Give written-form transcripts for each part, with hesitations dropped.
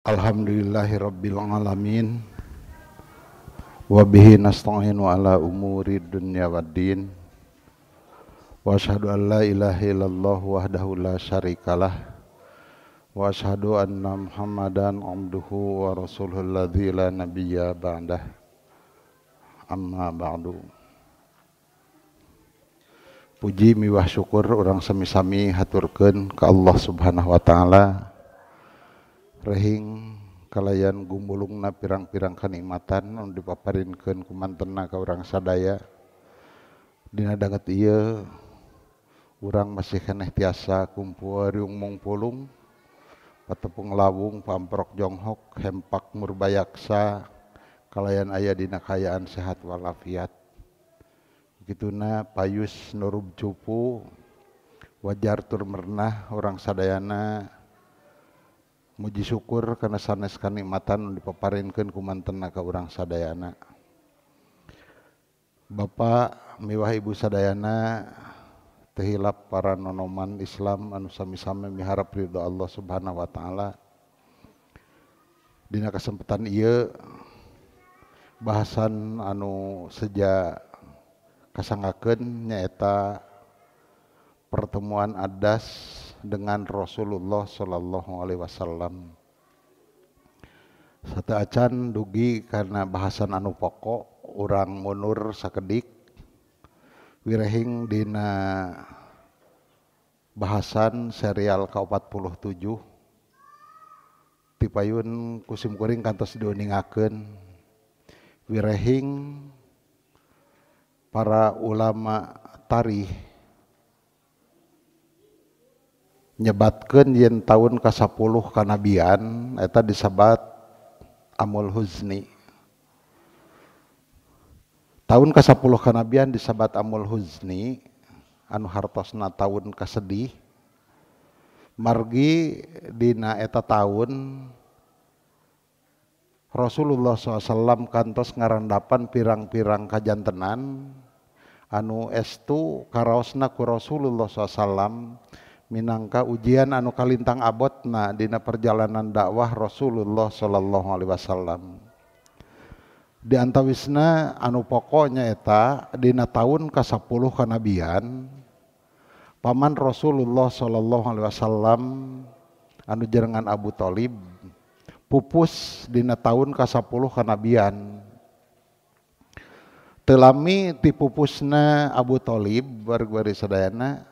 Alhamdulillahirabbil alamin wa bihi nasta'inu ala umuri dunya waddin wa asyhadu an la ilaha illallah wahdahu la syarikalah wa asyhadu anna Muhammadan abduhu wa rasuluhu alladzi la nabiyya ba'dah amma ba'du. Puji miwah syukur urang sami-sami haturkeun ka Allah Subhanahu wa taala rehing kalayan gumulungna pirang-pirang kanikmatan anu dipaparinkeun ku mantena ka urang sadaya. Dina danget ieu urang masih keneh tiasa kumpul riung mungpulung patepung lawung pamprok jonghok hempak murbayaksa kalayan aya dina kaayaan sehat walafiat. Kituna payus nurub cupu wajar tur mernah urang sadayana muji syukur kana sanes kanikmatan nu dipaparinkeun ku mantena ka urang sadayana. Bapak miwah ibu sadayana teu hilap para nonoman Islam anu sami-sami miharap ridho Allah Subhanahu wa taala. Dina kesempatan ieu bahasan anu seja kasanggakeun nyaeta pertemuan adas dengan Rasulullah Shallallahu Alaihi Wasallam. Satu acan dugi karena bahasan anu pokok urang mundur sakedik wirehing dina bahasan serial ke-47 tipayun kusim kuring kantos diuningakeun wirehing para ulama tarikh nyebatkeun yen tahun ka-10 kanabian eta disebat Amul Huzni. Tahun ka-10 kanabian disebat Amul Huzni anu hartosna tahun kasedih. Margi dina eta tahun Rasulullah SAW kantos ngarandapan pirang-pirang kajantenan anu estu karaosna ku Rasulullah SAW minangka ujian anu kalintang abotna dina perjalanan dakwah Rasulullah sallallahu alaihi wasallam. Di antawisna anu pokoknya eta dina tahun ka-10 kanabian paman Rasulullah sallallahu alaihi wasallam anu jerengan Abu Thalib pupus dina tahun ka-10 kanabian. Teu lami ti pupusna Abu Thalib wargi sadayana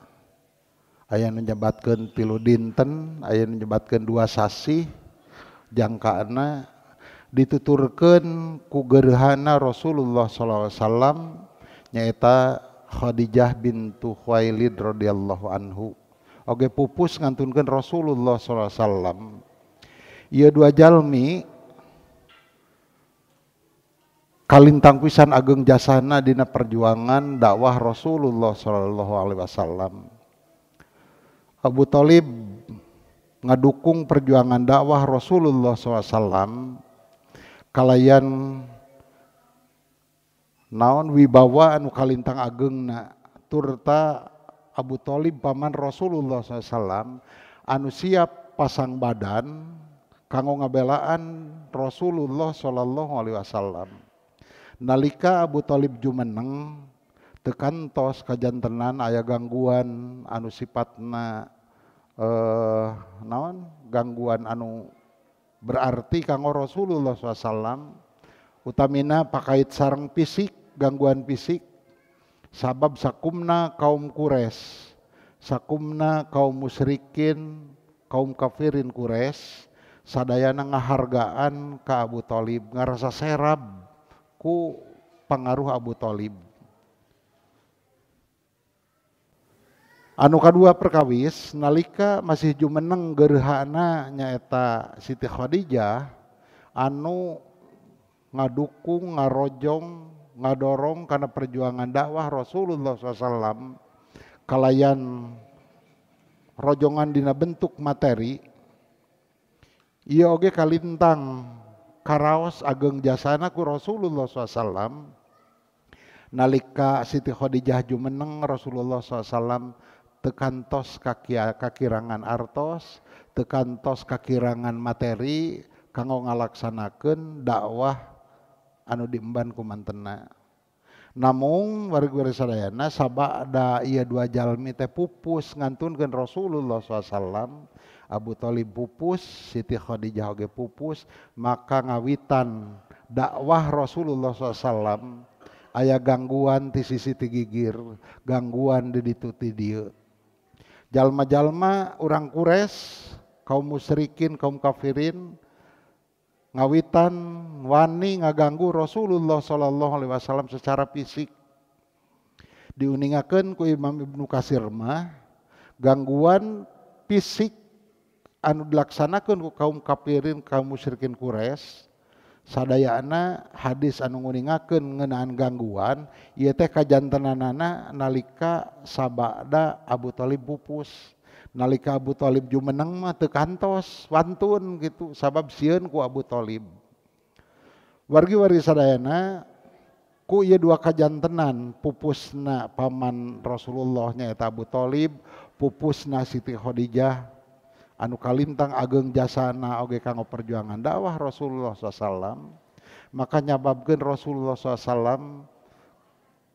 aya nu nyebatkeun 3 dinten, aya nu nyebatkeun 2 sasih jangkaana dituturkeun ku gerhana Rasulullah sallallahu alaihi wasallam nyaeta Khadijah bintu Khuwailid radhiyallahu anhu. Oge pupus ngantunkeun Rasulullah sallallahu alaihi wasallam. Ieu dua jalmi kalintang pisan ageng jasana dina perjuangan dakwah Rasulullah sallallahu alaihi wasallam. Abu Thalib ngadukung perjuangan dakwah Rasulullah SAW kalayan naon wibawa anu kalintang agengna turta Abu Thalib paman Rasulullah SAW anu siap pasang badan kanggo ngabelaan Rasulullah Sallallahu Alaihi Wasallam. Nalika Abu Thalib jumeneng teu kantos kajantenan aya gangguan anu sifatna naon gangguan anu berarti kanggo Rasulullah SAW utamina pakait sareng fisik, gangguan fisik sabab sakumna kaum Quraisy, sakumna kaum musyrikin, kaum kafirin Quraisy sadayana ngahargaan ka Abu Thalib, ngarasa serab ku pangaruh Abu Thalib. Anu kadua perkawis nalika masih jumeneng gerhana nyaeta Siti Khadijah anu ngadukung, ngarojong, ngadorong karena perjuangan dakwah Rasulullah SAW kalayan rojongan dina bentuk materi ieu oge kalintang karaos ageng jasana ku Rasulullah SAW. Nalika Siti Khadijah jumeneng Rasulullah SAW tekantos kakirangan artos, tekantos kakirangan materi, kanggo ngalaksanakeun dakwah anu diemban ku mantenna. Namung wargi-wargi sadayana sabada ieu dua jalmi teh pupus ngantunkeun Rasulullah SAW, Abu Thalib pupus, Siti Khadijah oge pupus, maka ngawitan dakwah Rasulullah SAW aya gangguan ti sisi ti gigir, gangguan di ditu ti dieu. Jalma-jalma urang Quraisy, kaum musyrikin, kaum kafirin ngawitan wani ngaganggu Rasulullah sallallahu alaihi wasallam secara fisik. Diuningakeun ku Imam Ibnu Katsir mah gangguan fisik anu dilaksanakeun ku kaum kafirin, kaum musyrikin Quraisy sadayana hadis anu nguningakeun ngeunaan gangguan ieu teh kajantenanana nalika sabada Abu Thalib pupus. Nalika Abu Thalib jumeneng mah teu kantos wantun gitu sabab sieun ku Abu Thalib. Wargi-wargi sadayana ku ieu dua kajantenan pupusna paman Rasulullah nyaeta Abu Thalib, pupusna Siti Khadijah anu kalintang ageng jasana oge kanggo perjuangan dakwah Rasulullah SAW, maka nyababkeun Rasulullah SAW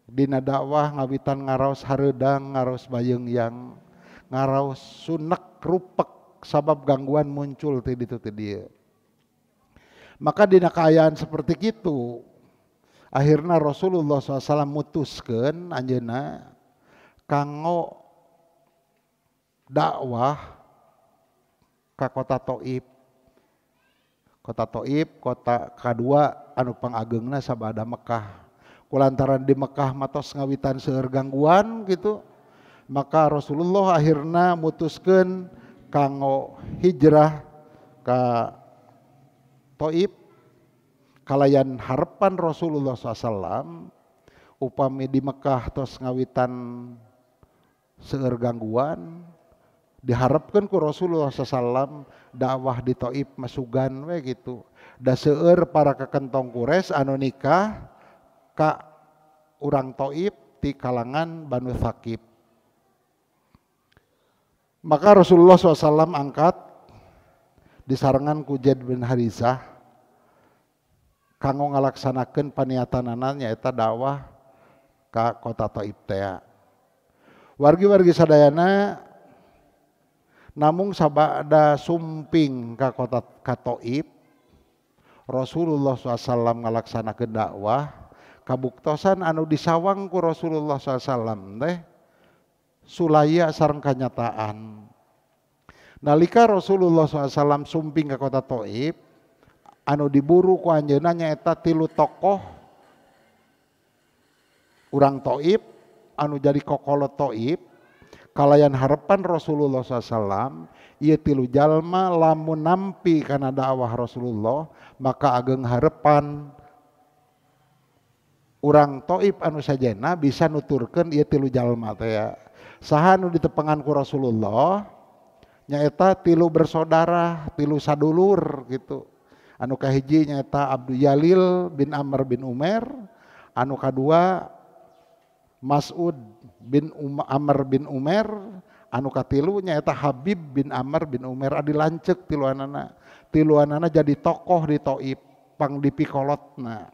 dina dakwah ngawitan ngaraos hareudang, ngaraos bayeungyang, ngaraos sunek rupek sabab gangguan muncul ti ditu ti dieu. Maka dina kaayaan seperti kitu akhirna Rasulullah SAW mutuskeun anjeunna kanggo dakwah ka kota Taif. Kota Taif kota kadua anu pangageungna sabada Mekah. Kulantaran di Mekah matos ngawitan seueur gangguan gitu, maka Rasulullah akhirna mutuskeun kanggo hijrah ka Taif kalayan harapan Rasulullah SAW upami di Mekah tos ngawitan seueur gangguan diharapkan ku Rasulullah SAW dakwah di Taif masugan we gitu. Da seueur para kekentong Quraisy anu nikah ka urang Taif ti kalangan Banu Tsaqif. Maka Rasulullah SAW angkat disarengan ku Zaid bin Haritsah kanggo ngalaksanakeun paniatanana nyaeta dakwah ka kota Taif tea. Wargi-wargi sadayana namung sabada sumping ka kota ka Taif, Rasulullah SAW ngalaksanakeun dakwah kabuktosan anu disawang ku Rasulullah SAW teh sulaya sareng kanyataan. Nalika Rasulullah SAW sumping ka kota Taif, anu diburu ku anjeunna nyaeta tilu tokoh urang Taif anu jadi kokolot Taif. Kalayan harapan Rasulullah SAW ieu tilu jalma lamun nampi kana dakwah Rasulullah maka ageng harapan urang Taif anu sajena bisa nuturkeun ieu tilu jalma teh. Saha anu ditepengan ku Rasulullah nyaeta tilu bersaudara, tilu sadulur gitu. Anu kahiji nyaeta Abdul Yalil bin Amr bin Umair, anu kadua Mas'ud bin Amr bin Umair, anu katilu nyaeta Habib bin Amr bin Umair. Adi lanceuk tiluanana, tiluanana jadi tokoh di Taif pang dipikolotna.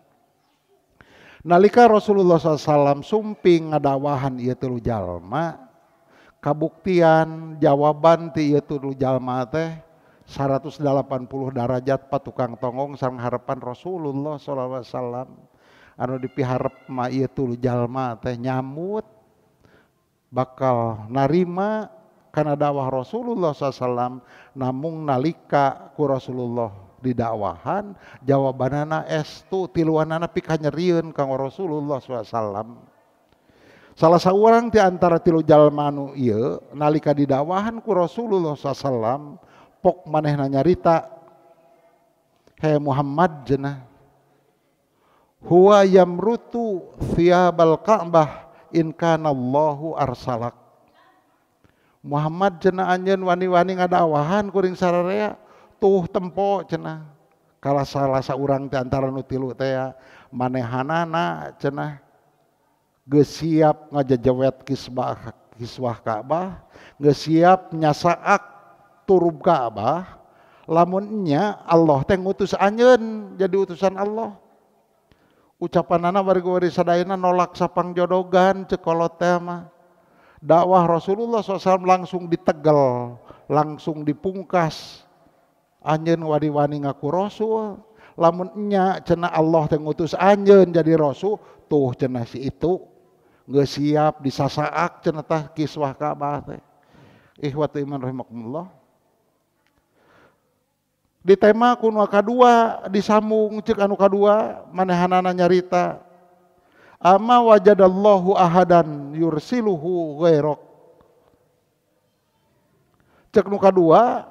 Nalika Rasulullah SAW sumping ngadawahan ieu tilu jalma, kabuktian jawaban ti ieu tilu jalma teh 180 derajat patukang tonggong sareng harapan Rasulullah SAW. Anu dipiharep ma ieu tilu jalma teh nyamut bakal narima kana dakwah Rasulullah SAW. Namung nalika ku Rasulullah didakwahan jawabanana estu tiluanana pikanyerieun kanggo Rasulullah SAW. Salah saurang ti antara tilu jalma anu ieu nalika didakwahan ku Rasulullah SAW pok manehna nyarita, "He Muhammad cenah, huwa yamrutu thiyabal Ka'bah in kana Allahu arsalak." Muhammad cenah anjeun wani-wani ngadakwahan kuring sararea tuh tempo cenah. Kala salah saurang ti antara nu tilu teh manehanana cenah geus siap ngajejewet kiswah Ka'bah, geus siap nyasaak turub Ka'bah, Lamun nya Allah teh ngutus anjeun jadi utusan Allah. Ucapanana wargi-wargi sadayana nolak sapang jodogan cek kolot teh mah. Dakwah Rasulullah SAW langsung ditegel, langsung dipungkas. Anjeun wani-wani ngaku rasul, lamun nya cenah Allah teh ngutus anjeun jadi rasul, tuh cenah si itu geus siap disasaak cenah tah kiswah Ka'bah teh. Ikhwatu iman rahimakumullah. Di tema ku nu kadua disambung ceuk anu kadua manehanana nyarita ama wajadallahu ahadan yursiluhu ghairok. Ceuk nu kadua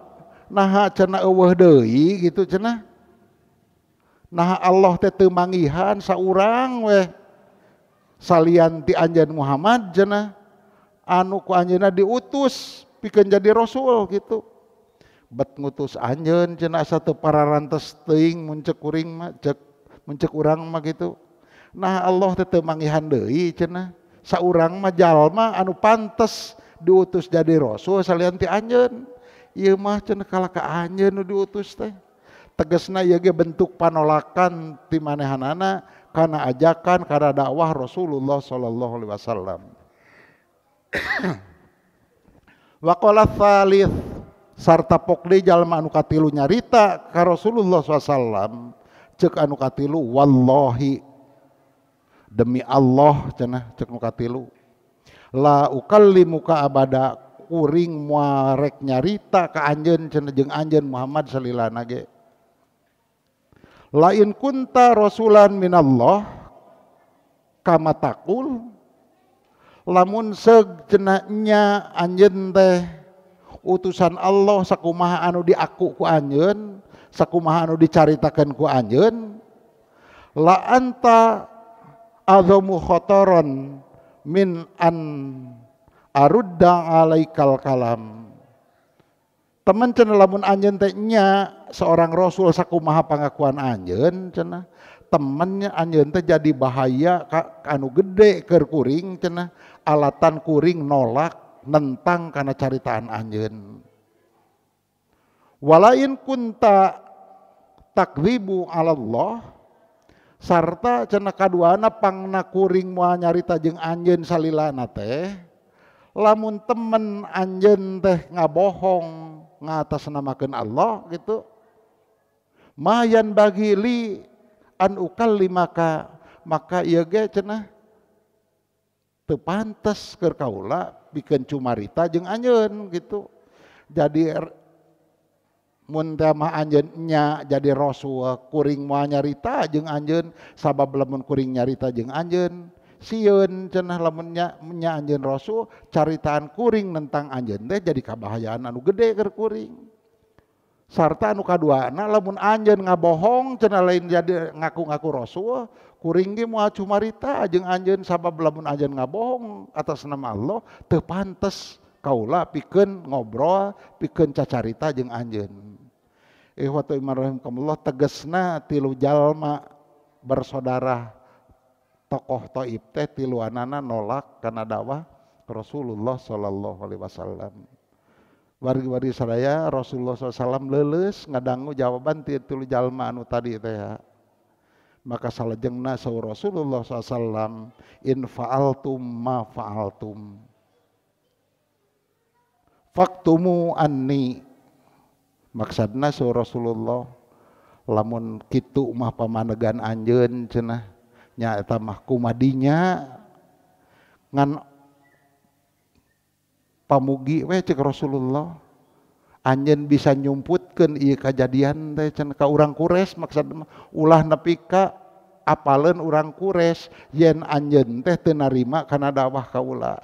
naha cenah eueuh deui gitu cenah. Naha Allah teh teu manggihan saurang weh salian ti anjeun Muhammad cenah anu ku anjeunna diutus pikeun jadi rasul gitu. Bet ngutus anjeun cenah asa teu pararantes teuing mun ceuk kuring mah ceuk mun ceuk urang mah gitu. Nah Allah teh teu manggihan deui cenah saurang mah jalma anu pantes diutus jadi rasul salian ti anjeun. Ieu mah cenah kalah ka anjeun nu diutus teh. Tegasna ieu ge bentuk panolakan ti manehanana kana ajakan kana dakwah Rasulullah sallallahu alaihi wasallam. Wa qala tsalits sarta pokli jalma anu katilu nyarita ka Rasulullah SAW ceuk anu katilu wallahi demi Allah cenah ceuk nu katilu la ukallimuka abada kuring moal rek nyarita ka anjeun cenah jeung anjeun Muhammad salilana ge lain kunta rasulan minallah kama taqul lamun seug cenah nya anjeun teh utusan Allah sakumaha anu diaku ku anjeun, sakumaha anu dicaritakeun ku anjeun, la anta azamu khataran min an arudda alaikal kalam. Temen cenah lamun anjeun teh nya seorang rasul sakumaha pangakuan anjeun cenah, temennya anjeun teh jadi bahaya ka anu gede keur kuring cenah, alatan kuring nolak nentang karena caritaan anjeun. Walain kunta takdzibu 'alallah sarta cenah kaduana pangna kuring moal nyarita jeung anjeun salilana teh lamun temen anjeun teh ngabohong ngatasnamakeun Allah gitu mayan bagi li an ukallimaka maka ieu ge cenah teu pantes keur kaula pikeun cumarita jeung anjeun gitu. Jadi mun teh mah anjeun nya jadi rasul kuring moal nyarita jeung anjeun sabab lamun kuring nyarita jeung anjeun sieun cenah lamun nya anjeun rasul caritaan kuring nentang anjeun teh jadi kabahayaan anu gede keur kuring. Sarta anu kaduana lamun anjeun ngabohong cenah lain jadi ngaku-ngaku rasul kuring ge moal cumarita jeung anjeun sabab lamun anjeun ngabohong atas nama Allah teu pantes kaula pikeun ngobrol pikeun cacarita jeung anjeun. Ikhwatu iman rahimakumullah tegasna tilu jalma bersaudara tokoh Taif teh tiluanana nolak kana dakwah Rasulullah sallallahu alaihi wasallam. Wargi-wargi sadaya Rasulullah SAW leuleus ngadangu jawaban tilu jalma anu tadi teh ya. Maka salajengna saur Rasulullah SAW in fa'altum ma fa'altum faktumu anni. Maksudna saur Rasulullah lamun kitu mah pamanegan anjeun cenah nya eta mah kumadinya ngan pamugi we cek Rasulullah anjeun bisa nyumputkeun ieu kajadian teh cenah ka urang Quraisy maksudna ulah nepi ka apaleun urang Quraisy yen anjeun teh teu narima kana dakwah kaula.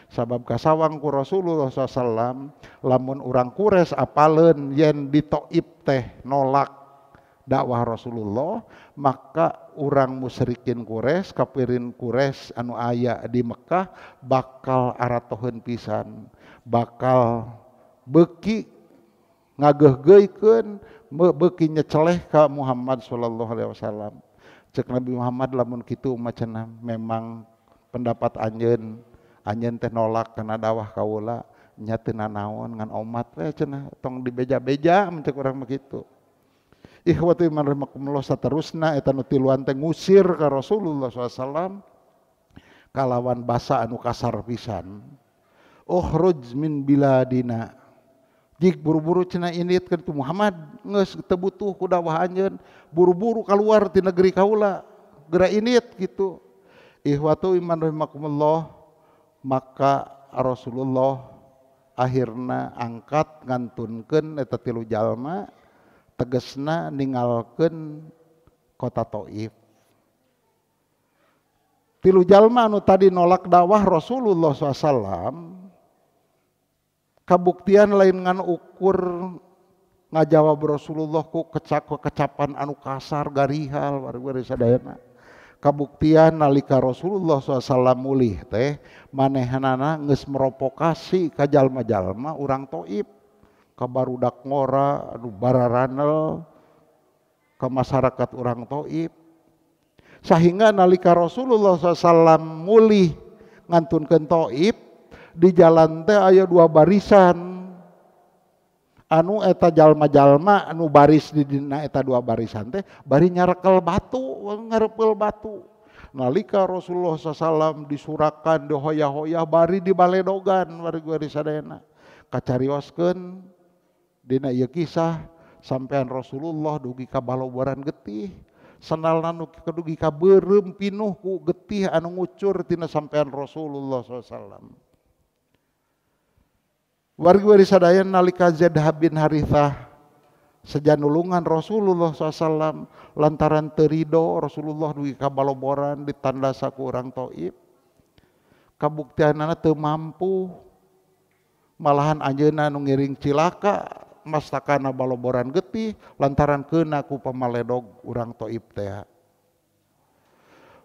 Sabab kasawang ku Rasulullah SAW lamun urang Quraisy apaleun yen di Taif teh nolak dakwah Rasulullah maka urang musyrikin Quraisy kafirin Quraisy anu aya di Mekah bakal aratoheun pisan bakal beuki ngageuhgeuikeun beuki nyeceleh ka Muhammad sallallahu alaihi wasallam. Cek Nabi Muhammad lamun kitu mah cenah memang pendapat anjeun anjeun teh nolak kana dakwah kaula Nya teu nanaon ngan omat we cenah tong dibeja-beja mun cek urang mah kitu. Ikhwatu iman rahimakumullah saterusna eta nu tiluan teh ngusir ka Rasulullah SAW kalawan basa anu kasar pisan. Ukhruj min biladina. Jik buru-buru cenah indit ka ditu Muhammad geus teu butuh ku dakwah anjeun, buru-buru kaluar ti negeri kaula, geura indit kitu. Ikhwatu iman rahimakumullah, maka Rasulullah akhirna angkat ngantunkeun eta tilu jalma tegesna ninggalkeun kota Taif. Tilu jalma anu tadi nolak dakwah Rasulullah SAW kabuktian lain ngan ukur ngajawab Rasulullah ku kecapan anu kasar garihal warga sadayana. Kabuktian nalika Rasulullah SAW mulih teh manehanana geus merovokasi ka jalma-jalma urang Taif, ka barudak ngora anu bararanel ka masyarakat urang Taif, sehingga nalika Rasulullah SAW mulih ngantunkeun Taif di jalan teh aya dua barisan anu eta jalma-jalma anu baris di dina eta dua barisan teh bari nyarekel batu, ngarepeul batu. Nalika Rasulullah SAW disurakan dihoyah-hoyah bari dibaledogan warga sadayana. Kacarioskeun dina ieu kisah sampean Rasulullah dugi ka baloboran getih, sendalna nu dugi ka beureum pinuh ku getih anu ngucur tina sampean Rasulullah SAW. Wargi-wargi sadayana nalika Zaid bin Harithah sejanulungan Rasulullah SAW lantaran teu rido Rasulullah dugi ka baloboran ditandasa ku urang Taif, kabuktianana teu mampu, malahan anjeunna nu ngiring cilaka mastakana baloboran getih lantaran keuna ku pamaledog urang Taif teh.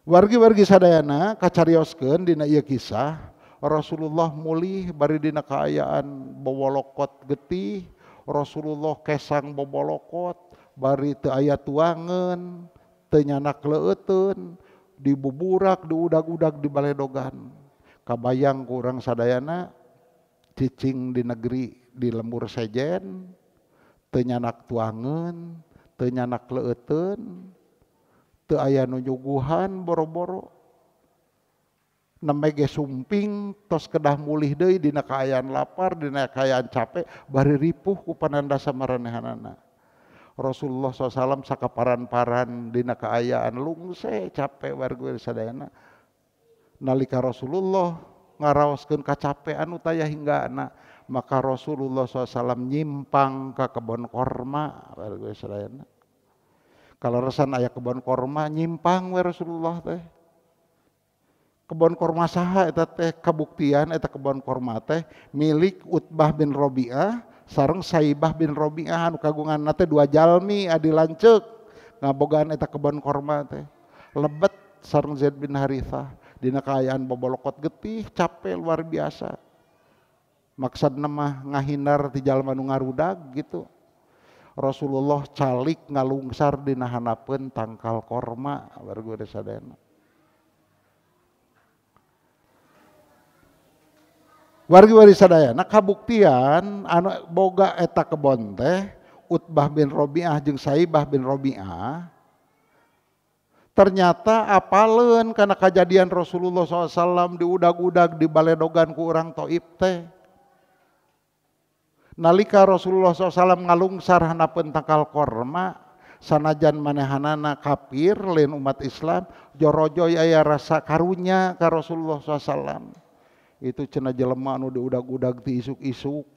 Wargi-wargi sadayana kacarioskeun dina ieu kisah Rasulullah mulih bari dina kaayaan bobolokot getih, Rasulullah kesang bobolokot bari teu aya tuangeun, teu nyanak leueuteun, dibuburak, diudag-udag, dibaledogan. Kabayang ku urang sadayana cicing di negeri di lembur sejen, teu nyanak tuangeun, teu nyanak leueuteun, teu aya nu nyuguhan boro-boro. Nembe ge sumping tos kedah mulih deui dina kaayaan lapar, dina kaayaan capek, bari ripuh ku panandasa maranehanana. Rasulullah SAW sakaparan-paran dina kaayaan lungse capek warga sadayana. Nalika Rasulullah ngaraoskeun kacapean anu taya hinggana, maka Rasulullah SAW nyimpang ka kebon korma warga sadayana. Kaleresan aya kebon korma nyimpang we Rasulullah teh. Kebon korma saha eta teh kabuktian eta kebon korma teh milik Utbah bin Robi'ah sareng Saibah bin Robi'ah anu kagunganna teh dua jalmi adi lanceuk ngabogaan eta kebon korma teh. Lebet sareng Zaid bin Harithah dina kaayaan bobolokot getih capek luar biasa. Maksudna mah ngahindar ti jalma nu ngarudag gitu. Rasulullah calik ngalungsar dina hanapeun tangkal korma warga sadayana. Wargi-wargi sadayana kabuktian anu boga eta kebon teh Utbah bin Robi'ah jeung Saibah bin Robi'ah ternyata apaleun kana kajadian Rasulullah SAW diudag-udag dibaledogan ku urang Taif teh. Nalika Rasulullah SAW ngalungsar hanapeun tangkal korma sanajan manehanana kafir lain umat Islam jorojoy aya rasa karunya ka Rasulullah SAW. Itu cenah jelema anu diudag-udag ti isuk-isuk,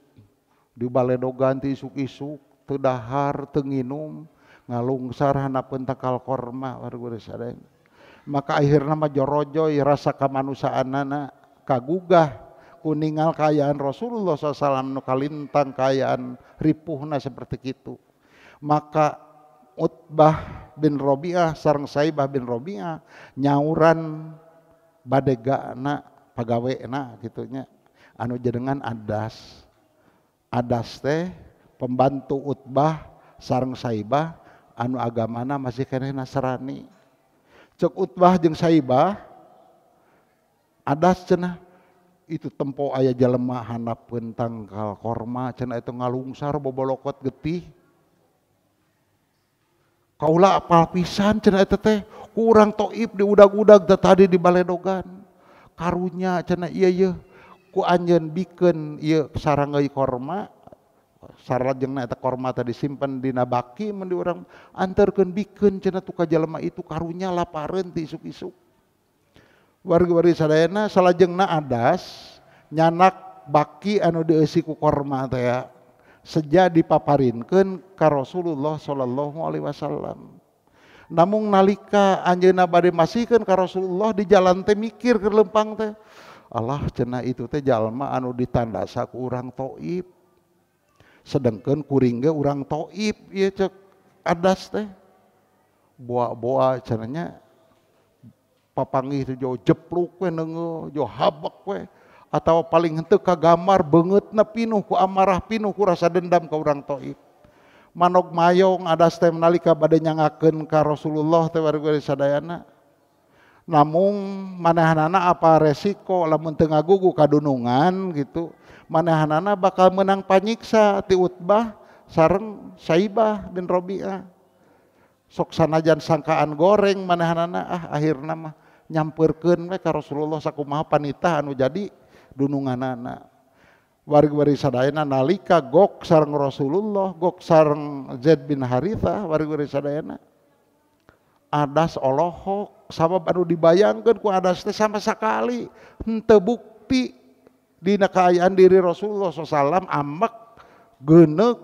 dibaledogan ti isuk-isuk, teu dahar, teu nginum, ngalungsar hanapeun tangkal korma warga sadayana. Maka akhirna mah jorojoy rasa kamanusaanana kagugah ku ningal kaayaan Rasulullah SAW nu kalintang kaayaan ripuhna seperti kitu. Maka Utbah bin Robi'ah sareng Saibah bin Robi'ah nyauran badegana pagawena gitunya anu jenengan Adas. Adas teh pembantu Utbah sareng Saibah anu agamana masih keneh Nasrani. Cek Utbah jeung Saibah Adas cenah Itu tempo aya jelema handapeun tangkal korma cenah eta ngalungsar bobolokot getih. Kaula apal pisan cenah eta teh ku urang Taif diudag-udag teh tadi di baledogan. Karunya cenah ieu yeuh ku anjeun bikeun ieu saranggeui korma sarajengna eta korma teh disimpen dina baki mun di urang anterkeun bikeun cenah tu ka jelema itu karunya lapareun ti isuk-isuk. Wargi-wargi sadayana salajengna Adas nyanak baki anu dieusi ku korma teh ya seja dipaparinkeun ka Rasulullah sallallahu alaihi wasallam. Namung nalika anjeunna bade masihkeun ka Rasulullah di jalan teh mikir keur lempang teh, Allah cenah itu teh jalma anu ditandasa ku urang Taif. Sedengkeun kuring ge urang Taif ieu cek Adas teh. Boa-boa cenahnya papanggih teh jauh jepluk we neungeuh, jauh habek we atawa paling henteu kagambar beungeutna pinuh ku amarah pinuh ku rasa dendam ka urang Taif. Manog mayong Adas teh nalika bade nyangakeun ka Rasulullah teh warga sadayana. Namung manehanana apa resiko lamun teu ngagugu kadunungan gitu, manehanana bakal menang panyiksa ti Utbah sareng Saibah bin Rabi'ah. Sok sanajan sangkaan goreng manehanana ah akhirna mah nyampeurkeun we ka Rasulullah sakumaha panitah anu jadi dununganana. Wargi-wargi sadayana nalika gok sareng Rasulullah, gok sareng Zaid bin Harithah, wargi-wargi sadayana Adas olohok sabab anu dibayangkeun ku Adas teh sama sakali henteu bukti dina kaayaan diri Rasulullah SAW ambek geuneuk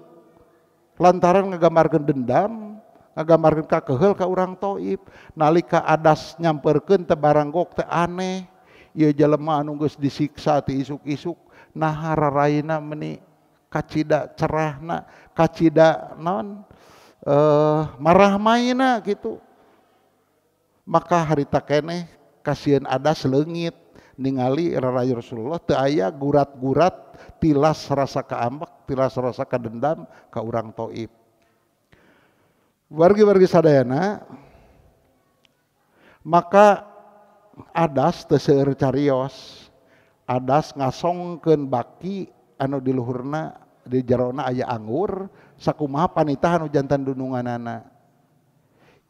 lantaran ngagambarkeun dendam, ngagambarkeun kakeheul ka urang Taif. Nalika Adas nyamperkeun teh baranggok teh aneh, ieu jelema anu geus disiksa ti isuk-isuk naha raraina meni kacida cerahna, kacida naon marah maina gitu. Maka harita keneh kasieun Adas leungit ningali rarayu Rasulullah teu aya gurat-gurat tilas rasa kaambek, tilas rasa kadendam ka urang Taif. Wargi-wargi sadayana, maka Adas teu seueur carios. Adas ngasongkeun baki anu di luhurna di jerona aya anggur sakumaha panitah anu jantan dununganana.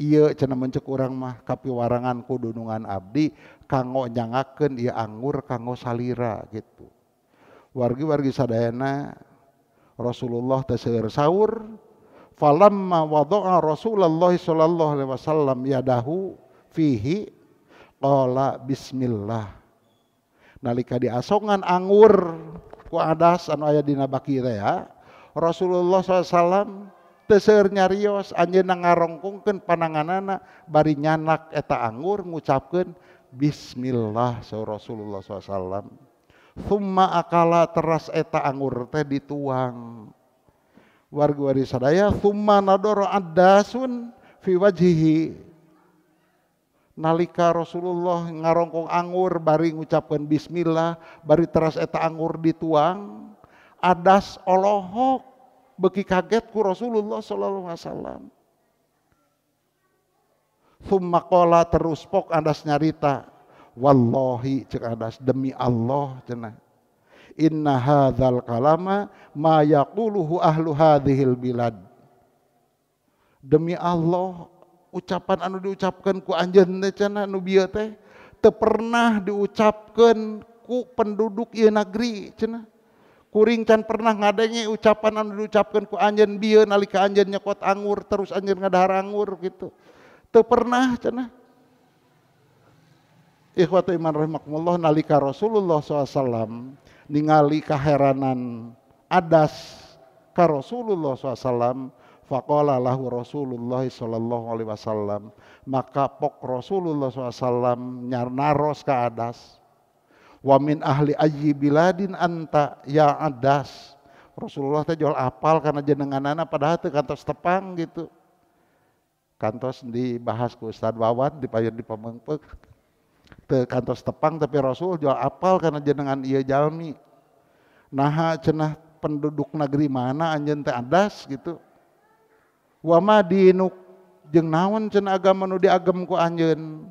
Ieu cenah mun ceuk urang mah kapiwarangan ku dunungan abdi kanggo nyangakeun ieu anggur kanggo salira gitu. Wargi-wargi sadayana Rasulullah teh seueur saur. Falamma wada'a Rasulullah sallallahu alaihi wasallam yadahu fihi qala bismillah. Nalika diasongan anggur ku Adas anu aya dina baki teh ya, Rasulullah SAW teu seueur nyarios, anjeunna ngarongkongkeun pananganana bari nyanak eta anggur ngucapkeun bismillah saur Rasulullah SAW. Thumma akala teras eta anggur teh dituang. Wargi-wargi sadaya thumma nadoro addasun fi wajhihi. Nalika Rasulullah ngarongkong anggur bari ngucapkeun bismillah bari teras eta anggur dituang, Adas olohok beuki kaget ku Rasulullah sallallahu alaihi wasallam. Thumma qala terus pok Adas nyarita, wallahi cek Adas demi Allah cenah, inna hadzal kalama ma yaquluhu ahlu hadhil bilad. Demi Allah ucapan anu diucapkeun ku anjeun teh cenah nu bieu teh teu pernah diucapkeun ku penduduk ieu negeri cenah. Kuring can pernah ngadenge ucapan anu diucapkeun ku anjeun bieu nalika anjeun nyekot anggur terus anjeun ngadahar anggur gitu. Teu pernah cenah. Ikhwatu iman rahimakumullah, nalika Rasulullah SAW ningali kaheranan Adas ka Rasulullah SAW, faqala lahu Rasulullah sallallahu alaihi wasallam, maka pok Rasulullah SAW naros ka Adas, wa min ahli ayyi biladin anta ya Adas. Rasulullah teh jual apal karena jenenganana padahal teu kantos tepang gitu. Kantos dibahas ku Ustaz Wawan di payun di Pamengpeuk. Teu kantos tepang tapi Rasul jual apal karena jenengan ieu jalmi. Naha cenah penduduk negeri mana anjeun teh Adas gitu. Wa ma dinuk jeung naon cenah agama nu diagem ku anjeun.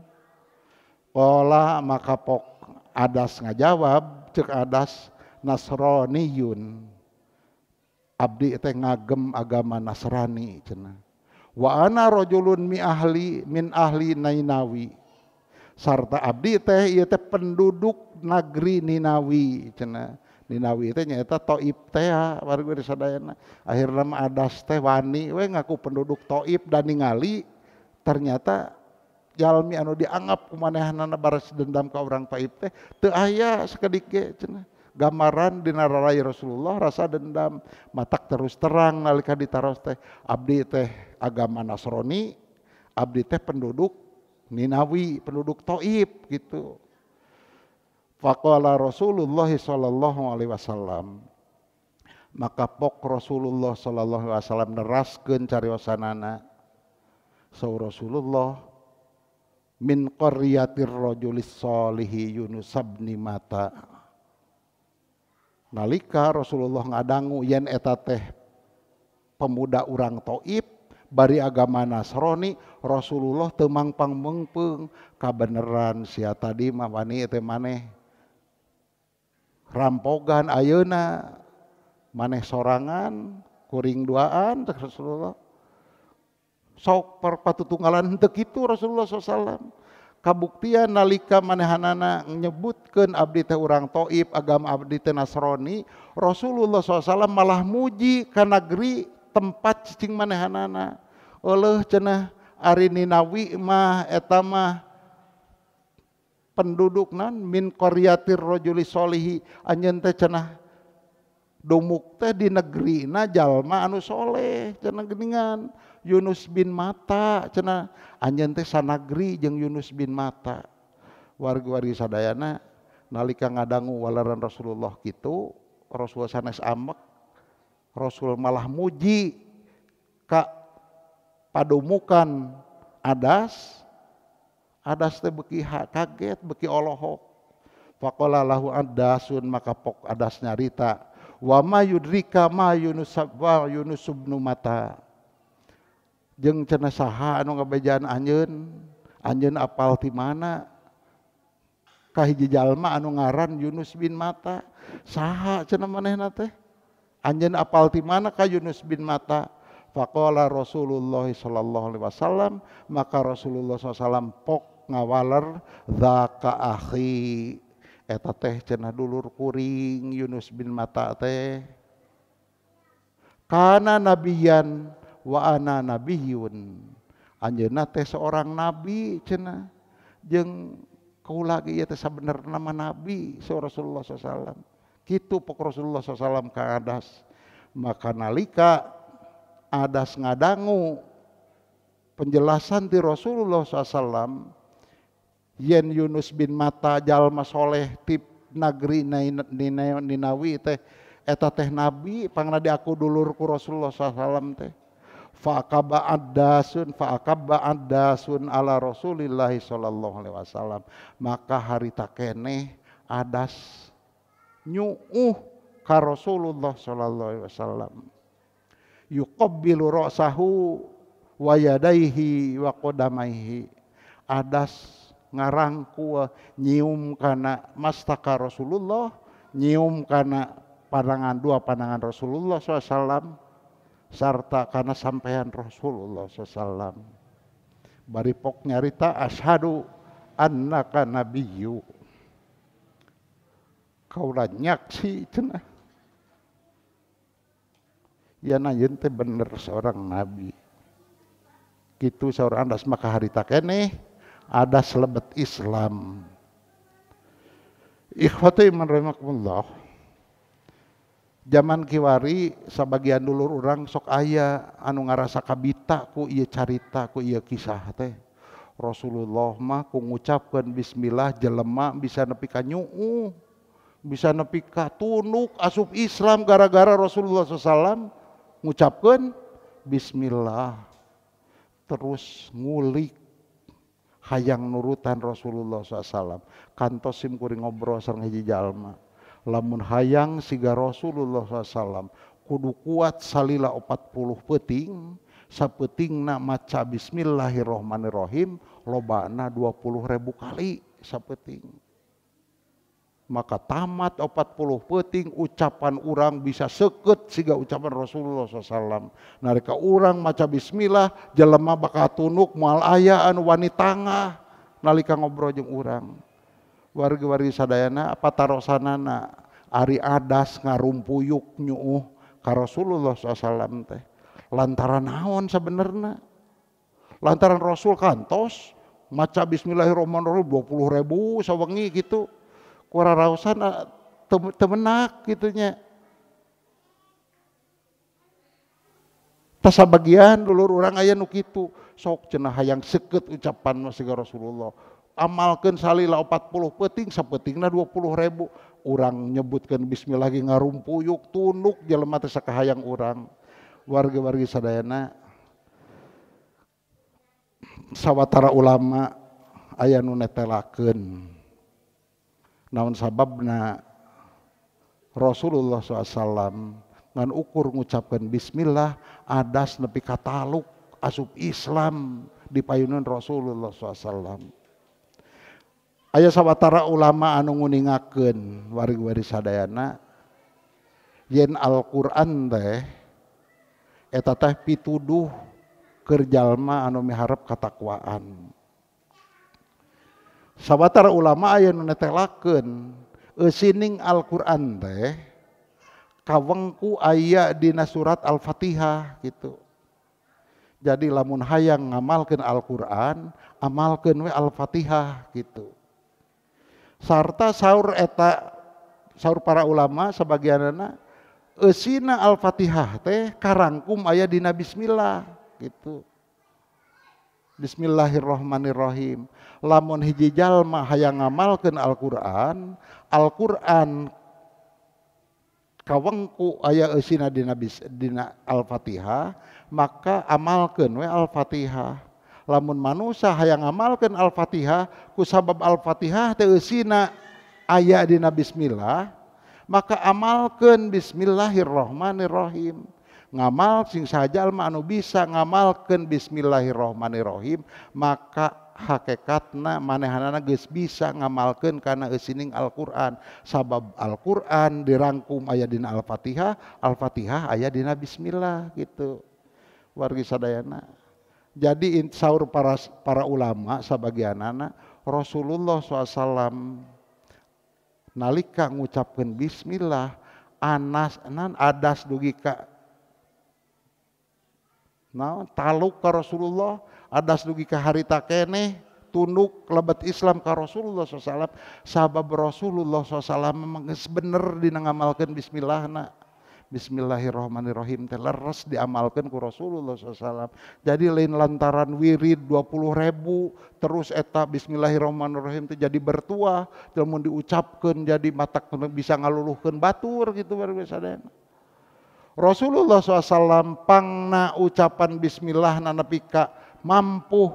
Qala maka pok Adas ngajawab, Cek Adas Nasraniyun, abdi teh ngagem agama Nasrani cenah. Wa ana rajulun mi ahli min ahli Nainawi, sarta abdi teh ieu teh penduduk nagri Ninawi cenah. Ninawi teh nyaeta Taif teh warga sadayana. Akhirna mah Adas teh wani we ngaku penduduk Taif dan ningali ternyata jalmi anu dianggap kumanehanana baras dendam ka urang Taif teh teu aya sakedik ge cenah. Gambaran dina rarai Rasulullah rasa dendam matak terus terang nalika ditaros teh abdi teh agama Nasrani, abdi teh penduduk Ninawi, penduduk Taif gitu. Faqala Rasulullah sallallahu alaihi wasallam, maka pok Rasulullah sallallahu alaihi wasallam neraskeun cariosanana. Saur Rasulullah min qaryatir rajulis solihi Yunus bin Mata. Nalika Rasulullah ngadangu yen eta teh pemuda urang Taif bari agama Nasrani, Rasulullah teu mangpang meungpeung kabeneran sia tadi mah wani teh maneh rampogan ayeuna maneh sorangan kuring duaan teh Rasulullah. Sok perpatutunggalan henteu kitu Rasulullah SAW. Kabuktian nalika manehanana nyebutkeun abdi teh urang Taif, agama abdi teh Nasrani, Rasulullah SAW malah muji ka negeri tempat cicing manehanana. Euleuh cenah ari Ninawi mah eta mah pendudukna min qaryatir rajuli solihi, anjeun teh cenah dumuk teh di negerina jalma anu soleh cenah geuningan Yunus bin Mata cenah anjeun teh sanagri jeung Yunus bin Mata. Wargi-wargi sadayana nalika ngadangu walaran Rasulullah kitu, Rasul sanes amek, Rasul malah muji ka padumukan Adas. Adas teh beuki kaget, beuki olohok. Faqala lahu Adasun, maka pok Adas nyarita, wa ma yudrika ma Yunus wa Yunus bin Mata. Jeung cenah saha anu ngabejaan anjeun, anjeun apal ti mana? Ka hiji jalma anu ngaran Yunus bin Mata. Saha cenah manehna teh? Anjeun apal ti mana ka Yunus bin Mata? Faqala Rasulullah sallallahu alaihi wasallam, maka Rasulullah SAW pok ngawaler dzaka akhi, eta teh cenah dulur kuring Yunus bin Mata teh. Kana nabiyan wa ana nabiyun, anjeunna teh seorang nabi cenah, jeung kaula ge ieu teh sabenerna mah nabi saur Rasulullah SAW. Kitu pok Rasulullah SAW ka Adas. Maka nalika Adas ngadangu penjelasan ti Rasulullah SAW yen Yunus bin Mata jalma soleh ti nagri Ninawi teh eta teh nabi, pangna diaku dulur ku Rasulullah SAW teh. Fa'akaba addasun fa'akaba addasun ala Rasulillahi sallallahu alaihi wasallam, maka harita keneh Adas nyuuh ka Rasulullah sallallahu alaihi wasallam. Yuqabbilu ra'sahu wa yadaihi wa qadamaihi. Adas ngarangku nyium kana mastaka Rasulullah, nyium kana pandangan dua pandangan Rasulullah SAW, sarta kana sampean Rasulullah SAW. Bari pok nyarita asyhadu annaka nabiyyu, kaula nyaksi cenah ya anjeun teh bener seorang nabi. Kitu saur Adas. Maka harita keneh Adas lebet Islam. Ikhwati iman rahimakumullah, zaman kiwari sabagian dulur urang sok aya anu ngarasa kabita ku ieu carita ku ieu kisah teh. Rasulullah mah ku ngucapkeun bismillah jelema bisa nepi ka nyuuh, bisa nepi ka tunduk asup Islam gara-gara Rasulullah SAW ngucapkeun bismillah, terus ngulik hayang nurutan Rasulullah SAW. Kantos sim kuring ngobrol sareng hiji jalma, lamun hayang siga Rasulullah SAW kudu kuat salila 40 peuting, sapeutingna maca bismillahirrahmanirrahim lobana 20.000 kali sapeuting. Maka tamat 40 peuting ucapan urang bisa seukeut siga ucapan Rasulullah SAW. Nalika urang maca bismillah jelema bakal tunduk moal aya anu wani tangah nalika ngobrol jeung urang. Wargi-wargi sadayana apa tarosanana ari adas ngarumpuyuk nyuuh ka Rasulullah SAW teh. Lantaran naon sabenerna? Lantaran Rasul kantos maca bismillahirrahmanirrahim 20.000 sawengi gitu. Kurarausan temenak gitunya. Tasabagian dulur urang aya nu kitu sok cenah hayang seukeut ucapan siga Rasulullah. Amalkeun salila 40 peuting sapeutingna 20.000. Urang nyebutkeun bismillah ge ngarumpuyuk tunduk jelema teh sakahayang urang. Wargi-wargi sadayana sawatara ulama aya nu netelakeun naon sababna Rasulullah SAW ngan ukur ngucapkeun bismillah adas nepi ka taluk asup Islam di payunan Rasulullah SAW. Aya sawatara ulama anu nguningakeun wargi-wargi sadayana yen Al-Qur'an teh eta teh pituduh keur jalma anu miharep katakwaan. Sawatara ulama aya nu netelakeun eusining Al-Qur'an teh kawengku aya dina surat Al-Fatihah gitu. Jadi lamun hayang ngamalkeun Al-Qur'an, amalkeun we Al-Fatihah gitu. Sarta saur eta saur para ulama sabagianana eusina Al-Fatihah teh karangkum aya dina bismillah gitu. Bismillahirrahmanirrahim. Lamun hiji jalma hayang ngamalkeun Al-Qur'an, Al-Qur'an kawengku aya eusina dina Al-Fatihah, maka amalkeun we Al-Fatihah. Lamun manusa hayang ngamalkeun Al-Fatihah ku sabab Al-Fatihah teh eusina aya dina bismillah, maka amalkeun bismillahirrahmanirrahim. Ngamal sing sajalma anu bisa ngamalkeun bismillahirrahmanirrahim, maka hakikatna manehanana geus bisa ngamalkeun kana eusining Al-Qur'an. Sabab Al-Qur'an dirangkum aya dina Al-Fatihah, Al-Fatihah aya dina bismillah gitu. Wargi sadayana. Jadi saur para ulama sabagianana Rasulullah SAW nalika ngucapkeun bismillah anas nan adas dugi ka nah, taluk ka Rasulullah, adas dugi ka harita keneh, tunduk lebet Islam ka Rasulullah SAW. Sabab Rasulullah SAW memang geus bener dina ngamalkeun bismillahna. Bismillahirrahmanirrahim teh leres diamalkeun ku Rasulullah SAW. Jadi lain lantaran wirid 20.000 terus eta bismillahirrahmanirrahim teh jadi bertuah, lamun diucapkeun jadi matak bisa ngaluluhkeun batur gitu sadayana. Rasulullah SAW pangna ucapan bismillah nepi ka mampu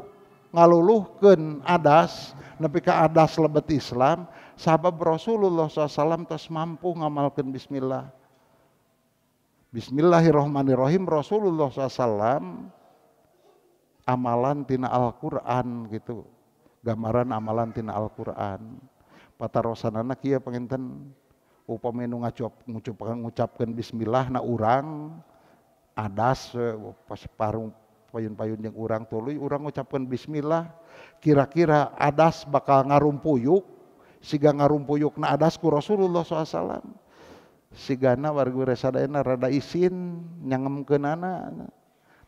ngaluluhkeun adas nepi ka adas lebet Islam, sabab Rasulullah SAW tos mampu ngamalkeun bismillah. Bismillahirrahmanirrahim Rasulullah SAW amalan tina Al-Qur'an gitu. Gambaran amalan tina Al-Qur'an. Patarosanana kieu panginten upami nu ngucapkeun bismillah na urang adas pas parung payun-payun jeung urang tuluy urang ngucapkeun bismillah, kira-kira adas bakal ngarumpuyuk siga ngarumpuyukna adas ku Rasulullah SAW. Sigana wargi sadayana rada isin nyangemkeunana.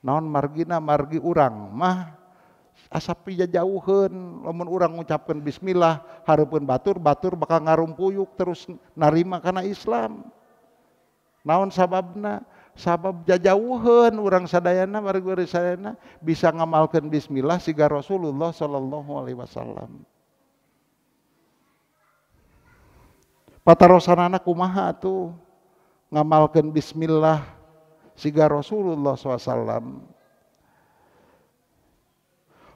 Naon margina margi urang mah asa pijajauheun lamun urang ngucapkeun bismillah hareupeun batur, batur bakal ngarumpuyuk terus narima kana Islam. Naon sababna? Sabab jajauheun urang sadayana wargi sadayana bisa ngamalkeun bismillah siga Rasulullah sallallahu alaihi wasallam. Patarosanana kumaha atuh ngamalkeun bismillah siga Rasulullah SAW.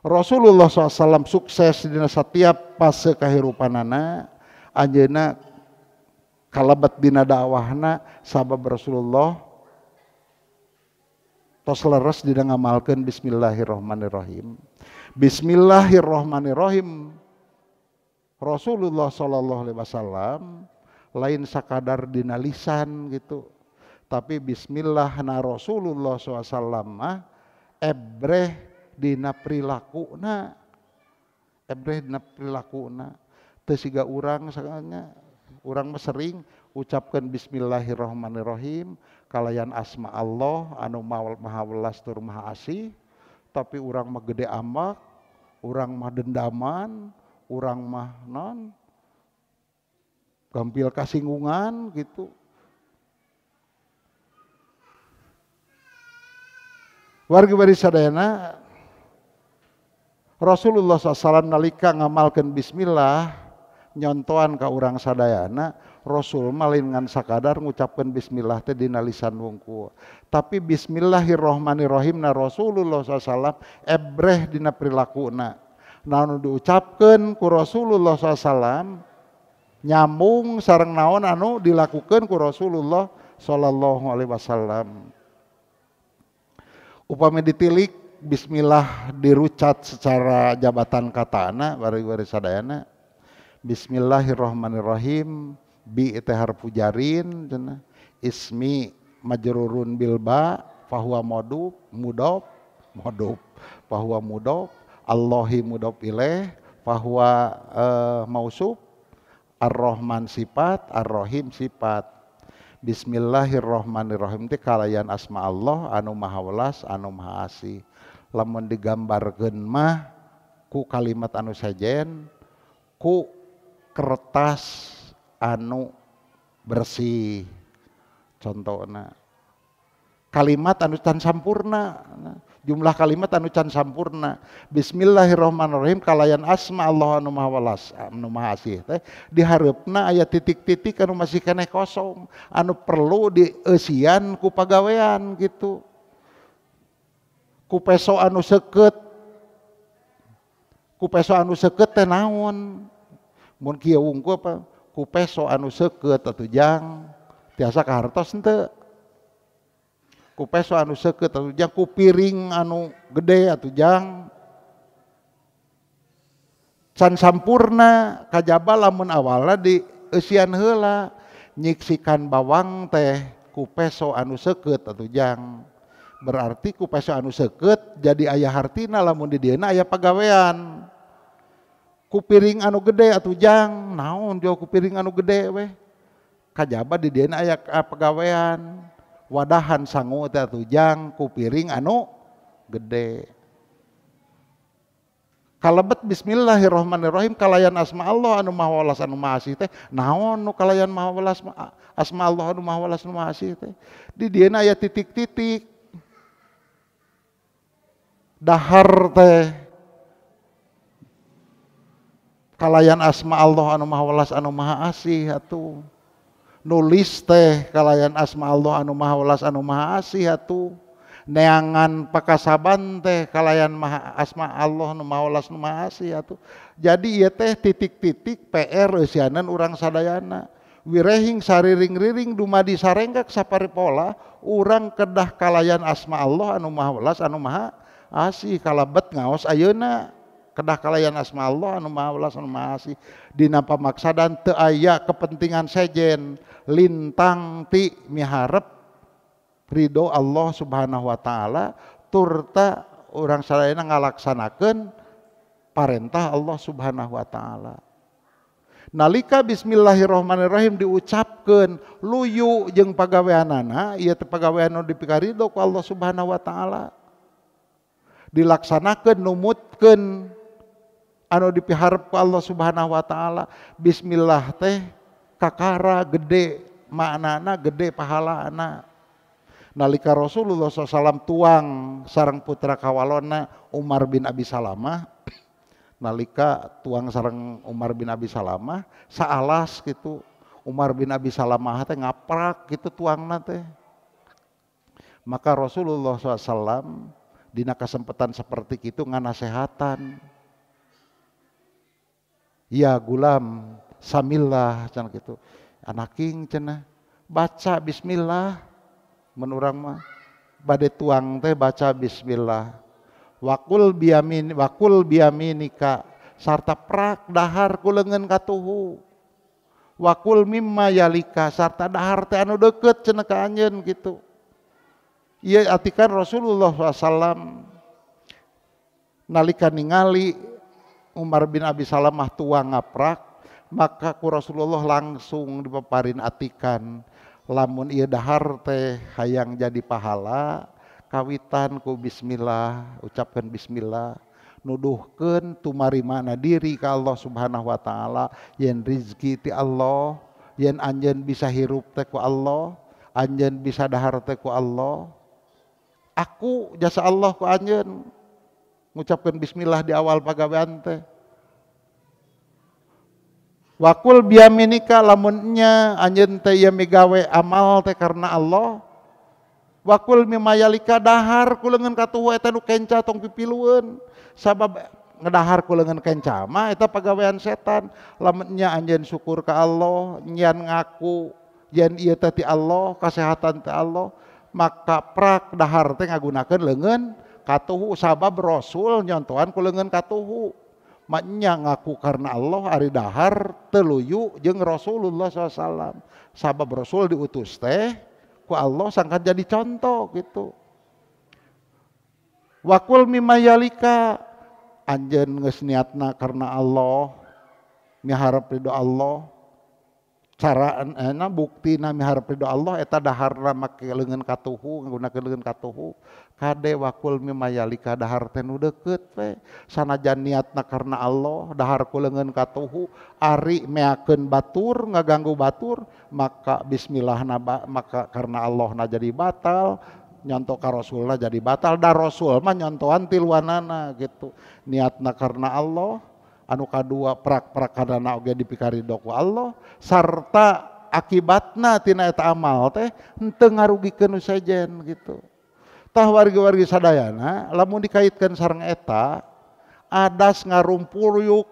Rasulullah SAW sukses dina setiap fase kahirupanana, anjeunna kalebet dina dakwahna sabab Rasulullah tos leres dina ngamalkeun bismillahirrahmanirrahim. Bismillahirrahmanirrahim. Rasulullah sallallahu alaihi wasallam lain sakadar dina lisan gitu, tapi bismillah na Rasulullah SAW mah ebreh dina prilakuna, ebreh dina prilakuna. Teu siga urang sakanya, urang mah sering ucapkeun bismillahirrahmanirrahim kalayan asma Allah anu maha welas tur maha asih, tapi urang mah gede ambak, urang mah dendaman, urang mah non gampil kasinggungan gitu. Wargi bari sadayana, Rasulullah SAW nalika ngamalkeun bismillah nyontoan ka urang sadayana, Rasul mah lain ngan sakadar ngucapkeun bismillah teh dina lisan wungkul, tapi bismillahirrahmanirrahim na Rasulullah SAW ebreh dina prilakuna. Naon diucapkeun ku Rasulullah SAW nyambung sareng naon anu dilakukeun ku Rasulullah sallallahu alaihi wasallam. Upami ditilik bismillah dirucat secara jabatan katana bari-bari sadayana, bismillahirrahmanirrahim bi teh harfu jarin cenah, ismi majrurun bil ba fahuwa mudhof mudhof mudhof fahuwa mudhof, Allahi mudhof ilaih fahuwa mausuf, Ar-Rahman sifat, Ar-Rahim sifat. Bismillahirrahmanirrahim teh kalayan asma Allah anu maha welas anu maha asih. Lamun digambarkeun mah ku kalimat anu sejen, ku kertas anu bersih. Contohna kalimat anu can sampurna, jumlah kalimat anu can sampurna. Bismillahirrahmanirrahim kalayan asma Allah anu maha welas anu maha asih teh dihareupna aya titik-titik anu masih keneh kosong anu perlu dieusian ku pagawean gitu, ku peso anu seukeut, ku peso anu seukeut teh naon mun kieu wungkul apa ku peso anu seukeut atuh jang tiasa kahartos henteu, ku peso anu seukeut atuh jang, ku piring anu gede atuh jang can sampurna kajaba lamun awalna dieusian heula. Nyiksikan bawang teh ku peso anu seukeut atuh jang, berarti ku peso anu seukeut jadi aya hartina lamun di dieuna aya pagawean. Ku piring anu gede atuh jang, naon jauh ku piring anu gede weh, kajaba di dieuna aya pagawean. Wadahan sangu teh atuh jang ku piring anu gede. Kalebet bismillahirrahmanirrahim kalayan asma Allah anu maha welas anu maha asih teh naon nu kalayan maha welas asma Allah anu maha welas anu maha asih teh di dieuna aya titik-titik. Dahar teh kalayan asma Allah anu maha welas anu maha asih atuh. Nulis teh kalayan asma Allah anu maha welas anu maha asih atuh. Neangan pakasaban teh kalayan maha asma Allah anu maha welas anu maha asih atuh. Jadi ieu teh titik-titik PR eusianan urang sadayana. Wirehing sariring-riring dumadi sarenggak saparipola urang kedah kalayan asma Allah anu maha welas anu maha asih. Kalebet ngaos ayeuna kedah kalayan asma Allah anu maha welas anu maha asih. Dina pamaksadan teu aya kepentingan sejen lintang ti miharep ridho Allah Subhanahu wa taala turta urang sadayana ngalaksanakeun parentah Allah Subhanahu wa taala. Nalika bismillahirrahmanirrahim diucapkeun luyu jeung pagaweanana, ieu teh pagawean nu dipikarido ku Allah Subhanahu wa taala. Dilaksanakeun numutkeun anu dipiharep ku Allah Subhanahu wa taala. Bismillah teh kakara gede maknana, gede pahalana. Nalika Rasulullah SAW tuang sareng putra kawalona Umar bin Abi Salamah, nalika tuang sareng Umar bin Abi Salamah saalas gitu, Umar bin Abi Salamah teh ngaprak gitu tuangna teh. Maka Rasulullah SAW dina kesempatan seperti itu nganasehatan, ya gulam samillah cenah gitu, anaking cenah baca bismillah. Mun urang mah bade tuang teh baca bismillah. Wakul biyamin, wakul biyaminika sarta prak dahar ku leungeun katuhu. Wakul mimma yalika sarta dahar teh anu deukeut cenah ka anjeun gitu. Ieu atikan Rasulullah SAW nalika ningali Umar bin Abi Salamah tuang ngaprak, maka ku Rasulullah langsung dipaparin atikan lamun ieu dahar teh hayang jadi pahala kawitan ku bismillah, ucapkan bismillah, nuduhkeun tumarimana diri ka Allah Subhanahu wa taala yen rizki ti Allah, yen anjeun bisa hirup teh ku Allah, anjeun bisa dahar teh ku Allah. Aku jasa Allah ku anjeun ngucapkeun bismillah di awal pagawean teh. Wakul biyaminika lamun nya anjeun teh ieu migawe amal teh karena Allah. Wakul mimayalika dahar ku leungeun katuhu eta nu kenca tong pipilueun. Sabab ngedahar ku leungeun kenca mah eta pagawean setan. Lamun nya anjeun syukur ka Allah, nyan ngaku yen ieu teh ti Allah, kasehatan ti Allah, maka prak dahar teh ngagunakeun leungeun katuhu sabab Rasul nyontohan ku leungeun katuhu. Maknya ngaku karena Allah ari dahar teluyu jeung Rasulullah SAW. Sabab Rasul diutus teh ku Allah sangkan jadi contoh gitu. Wakul mimayalika anjeun geus niatna karena Allah, miharep ridho Allah. Cara na buktina miharep ridho Allah eta daharna make leungeun katuhu, nggunakeun leungeun katuhu. Kade wakul mimayalika dahar teh nu deukeut we sanajan niatna karena Allah dahar ku leungeun katuhu ari meakeun batur ngaganggu batur maka bismillahna maka karena Allahna jadi batal, nyonto ka Rasulna jadi batal, da Rasul mah nyontohan tiluanana gitu. Niatna karena Allah, anu kadua prak-prakadana oge dipikarido ku Allah sarta akibatna tina eta amal teh henteu ngarugikeun nu sejen gitu. Tah wargi-wargi sadayana lamun dikaitkeun sareng eta adas ngarumpuyuk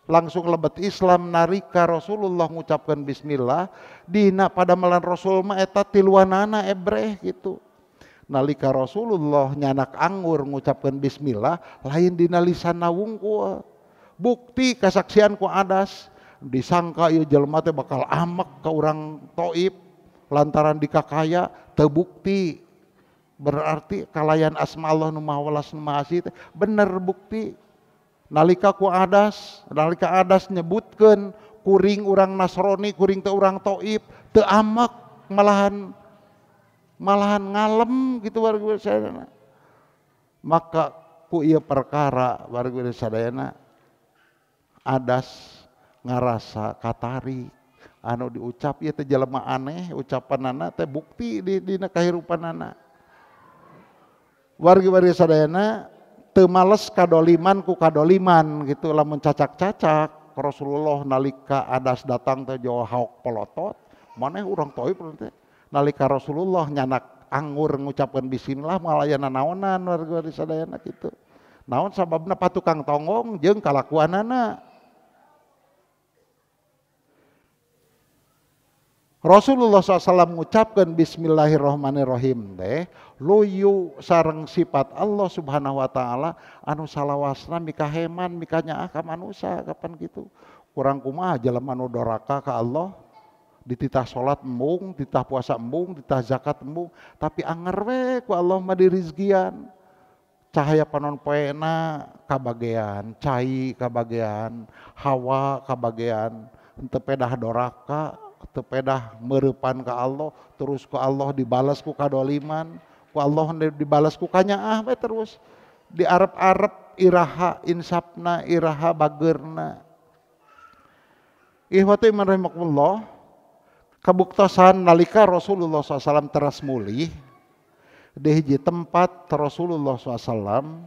langsung lebet Islam nalika Rasulullah ngucapkeun bismillah dina padamelan Rasul mah eta tiluanana ebreh gitu. Nalika Rasulullah nyanak anggur ngucapkeun bismillah lain dina lisanna wungkul. Bukti kasaksian ku adas disangka ieu jelema teh bakal amek ka urang Taif lantaran dikakaya teu bukti. Berarti kalayan asma Allah nu maha welas nu maha asih bener bukti. Nalika ku adas, nalika adas nyebutkeun kuring urang Nasrani, kuring teh urang Taif, teu amek malahan ngalem gitu warga sadayana. Maka ku ieu perkara warga sadayana adas ngarasa katarik anu diucap ieu teh jelema aneh ucapanana teh bukti di dina kahirupanana. Wargi-wargi sadayana teu males kadoliman ku kadoliman gitu lamun cacak-cacak Rasulullah nalika adas datang teh jauh haok polotot maneh urang Taif teh nalika Rasulullah nyanak anggur ngucapkeun bismillah malayana naonan wargi-wargi sadayana gitu. Naon sababna patukang tonggong jeung kalakuanana. Rasulullah SAW mengucapkan bismillahirrahmanirrahim teh luyu sareng sifat Allah Subhanahu wa taala anu salawasna mikaheman mikanyaah ka manusa kapan gitu. Kurang kumaha jelema nu doraka ka Allah dititah salat embung, dititah puasa embung, dititah zakat embung, tapi anger we ku Allah mah dirizkian. Cahaya panon poena kabagean, cai kabagean, hawa kabagean, henteu pedah doraka, teu pedah meurepan ka Allah, terus ku Allah dibalas ku kadoliman, ku Allah dibalas ku kanyaah we terus. Diarep-arep iraha insapna, iraha bageurna. Ihwatu iman rahimakumullah, kabuktosan nalika Rasulullah SAW teras mulih di hiji tempat Rasulullah SAW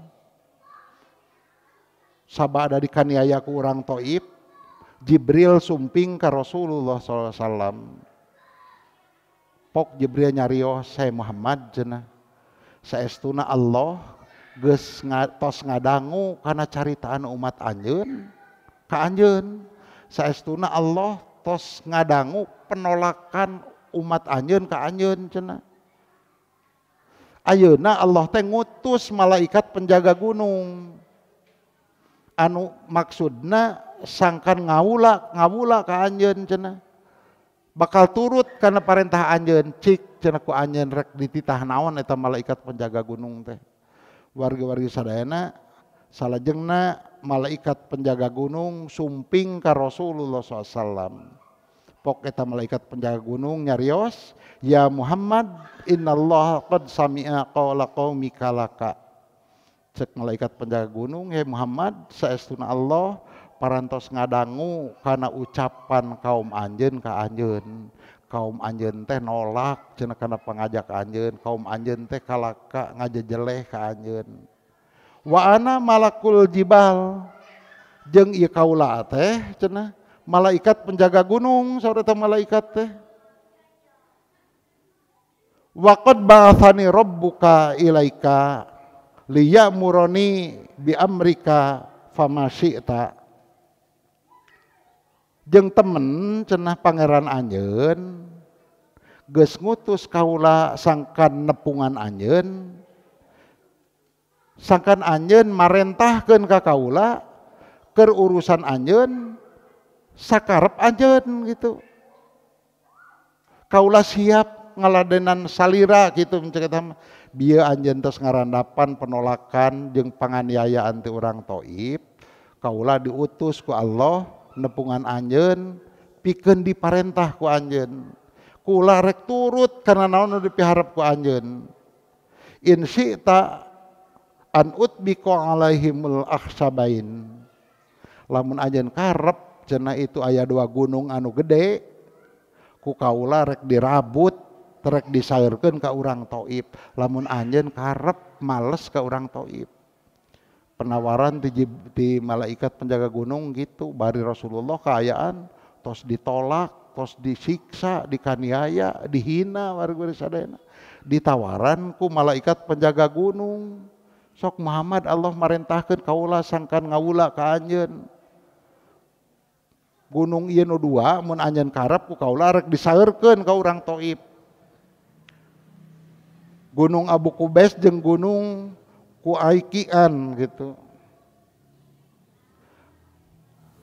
sabada dikaniaya ku urang Taif, Jibril sumping ka Rasulullah SAW. Pok Jibril nyarios, saya Muhammad cenah, saestuna Allah geus tos ngadangu kana caritaan umat anjeun ka anjeun, saestuna Allah tos ngadangu penolakan umat anjeun ka anjeun cenah. Ayeuna Allah teh ngutus malaikat penjaga gunung. Anu maksudna sangkan ngawula ka anjeun cenah. Bakal turut kana parentah anjeun cik cenah ku anjeun rek dititah naon eta malaikat penjaga gunung teh. Wargi-wargi sadayana salajengna malaikat penjaga gunung sumping ka Rasulullah SAW. Pok eta malaikat penjaga gunung nyarios, ya Muhammad innallaha qad sami'a qawla qaumika laka. Cek malaikat penjaga gunung, hei Muhammad, saestuna Allah parantos ngadangu kana ucapan kaum anjeun ka anjeun. Kaum anjeun teh nolak cenah kana pangajak anjeun, kaum anjeun teh kalaka ngajejeleh ka anjeun. Wa ana malakul jibal jeung ieu kaula teh cenah malaikat penjaga gunung saur eta malaikat teh. Wa qad ba'atsani rabbuka ilaika liya'murani bi amrika fama syi'ta. Jeung temen cenah pangeran anjeun geus ngutus kaula sangkan nepungan anjeun, sangkan anjeun marentahkeun ka kaula keur urusan anjeun sakarep anjeun gitu. Kaula siap ngaladenan salira gitu mencek eta mah. Bieu anjeun tos ngarandapan penolakan jeung panganiayaan ti urang Taif, kaula diutus ku Allah nepungan anjeun pikeun diparentah ku anjeun. Kula rek turut kana naon nu dipiharep ku anjeun. In syi'ta an utbiqa alaihimul akhsabain. Lamun anjeun karep cenah itu aya dua gunung anu gede ku kaula rek dirabut rek disaeurkeun ka urang Taif. Lamun anjeun karep males ka urang Taif. Penawaran di malaikat penjaga gunung gitu bari Rasulullah kaayaan tos ditolak, tos disiksa, dikaniaya, dihina warga sadayana. Ditawaran ku malaikat penjaga gunung, sok Muhammad Allah marentahkeun kaula sangkan ngawula ka anjeun. Gunung ieu nu dua mun anjeun karep ku kaula rek disaeurkeun ka urang Taif. Gunung Abu Kubais jeung gunung Kuaikian gitu.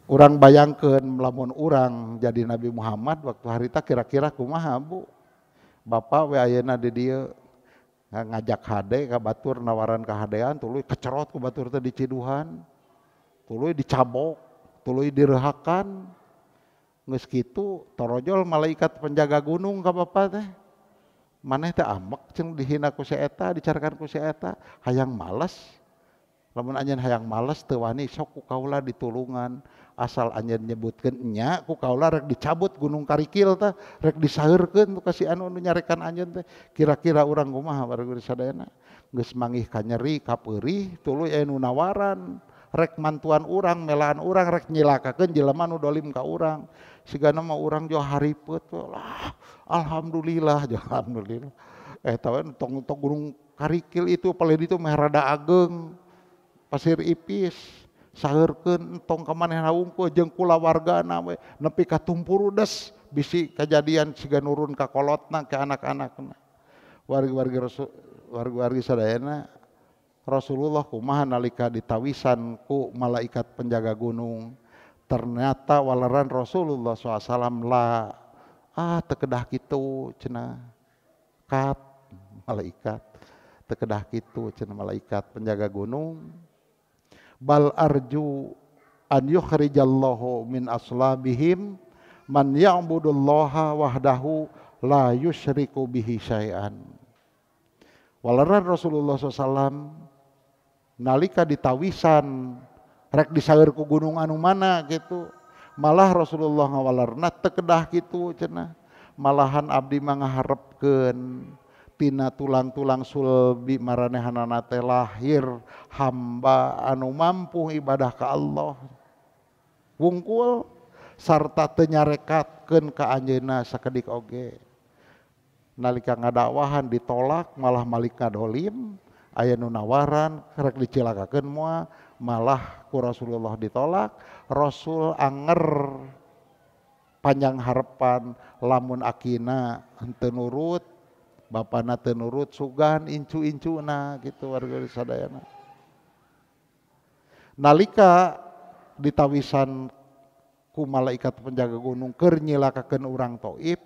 Urang bayangkeun lamun urang jadi Nabi Muhammad waktu harita kira-kira kumaha Bu? Bapak we ayeuna di dieu ngajak hade ka batur nawaran kahadean tuluy kecerot ku batur teh diciduhan. Tuluy dicabok, tuluy direhakan. Geus kitu torojol malaikat penjaga gunung ka bapak teh. Maneh teh ambek jeung dihina ku si eta, dicarakan ku si eta, hayang males. Lamun anjeun hayang males teu wani sok ku kaula ditulungan. Asal anjeun nyebutkeun nya ku kaula rek dicabut gunung Karikil teh, rek disaeurkeun ku si anu nu nyarekan anjeun teh. Kira-kira urang kumaha warga sadayana? Geus manggih ka nyeri, ka peurih, tuluy aya nu nawaran rek mantuan urang, melaan urang, rek nyilakakeun jelema nu dolim ka urang. Sigana mah urang jo haripeut lah, alhamdulillah, jo alhamdulillah. Tahu tong gunung Karikil itu paling itu meh rada ageng, pasir ipis, saheurkeun entong ka manehna wungkul jeung kulawargana we nepi ka tumpurudes bisi kajadian siga nurun ka kolotna ka anak-anakna. Wargi-wargi Rasul, wargi-wargi sadayana Rasulullah kumaha nalika ditawisan ku malaikat penjaga gunung. Ternyata waleran Rasulullah SAW lah, tekedah kitu cenah kat malaikat, tekedah kitu cenah malaikat penjaga gunung. Bal arju an yukhrijallahu min aslabihim man ya'budullaha wahdahu la yusyriku bihi syai'an. Waleran Rasulullah SAW nalika ditawisan rek disaeur ku gunung anu mana gitu, malah Rasulullah ngawalerna tekedah kitu cenah. Malahan abdi mah ngaharepkeun tina tulang-tulang sulbi maranehanana teh lahir hamba anu mampu ibadah ka Allah wungkul sarta teu nyarekatkeun ka anjeunna sakedik oge. Nalika ngadakwahan ditolak malah malik ngadolim, aya nu nawaran rek dicilakakeun moal, malah ku Rasulullah ditolak. Rasul anger panjang harapan lamun akina henteu nurut, bapana teu nurut sugan incu-incuna gitu warga sadayana. Nalika ditawisan ku malaikat penjaga gunung keur nyilakakeun urang Taif,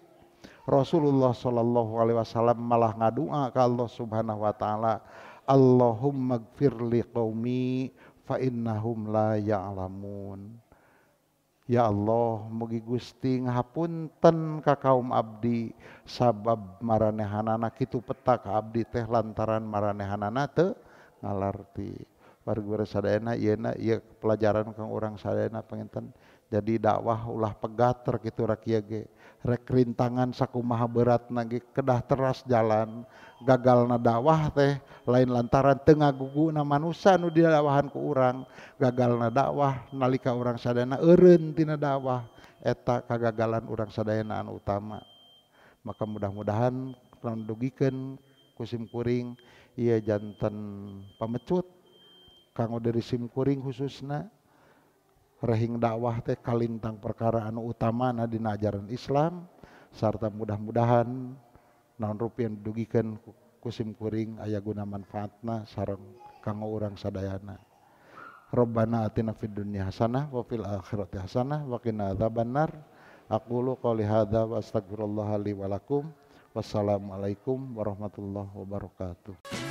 Rasulullah sallallahu alaihi wasallam malah ngadua ka Allah Subhanahu wa taala, Allahumma gfir li qaumi fa innahum la ya'lamun. Ya Allah, mugi Gusti ngahapunten ka kaum abdi sabab maranehanana kitu peta ka abdi teh lantaran maranehanana teu ngalarti. Wargi sadayana ieuna ieu pelajaran kang urang sadayana panginten. Jadi dakwah ulah pegat kitu rakia ge, rek rintangan sakumaha beratna ge kedah teras jalan. Gagalna dakwah teh lain lantaran teu ngaguguna manusa nu didakwahan ku urang, gagalna dakwah nalika urang sadayana eureun tina dakwah, eta kagagalan urang sadayana anu utama. Maka mudah-mudahan dugikeun ku sim kuring ieu janten pamecut kanggo diri sim kuring khususna. Rehing dakwah teh kalintang perkara anu utamana dina ajaran Islam, sarta mudah-mudahan naon rupi anu dugikeun ku sim kuring aya guna manfaatna sareng kanggo urang sadayana. Rabbana atina fid dunya hasanah wa fil akhirati hasanah wa qina adzabannar. Aqulu qouli hadza wa astaghfirullaha li wa lakum. Wassalamualaikum warahmatullahi wabarakatuh.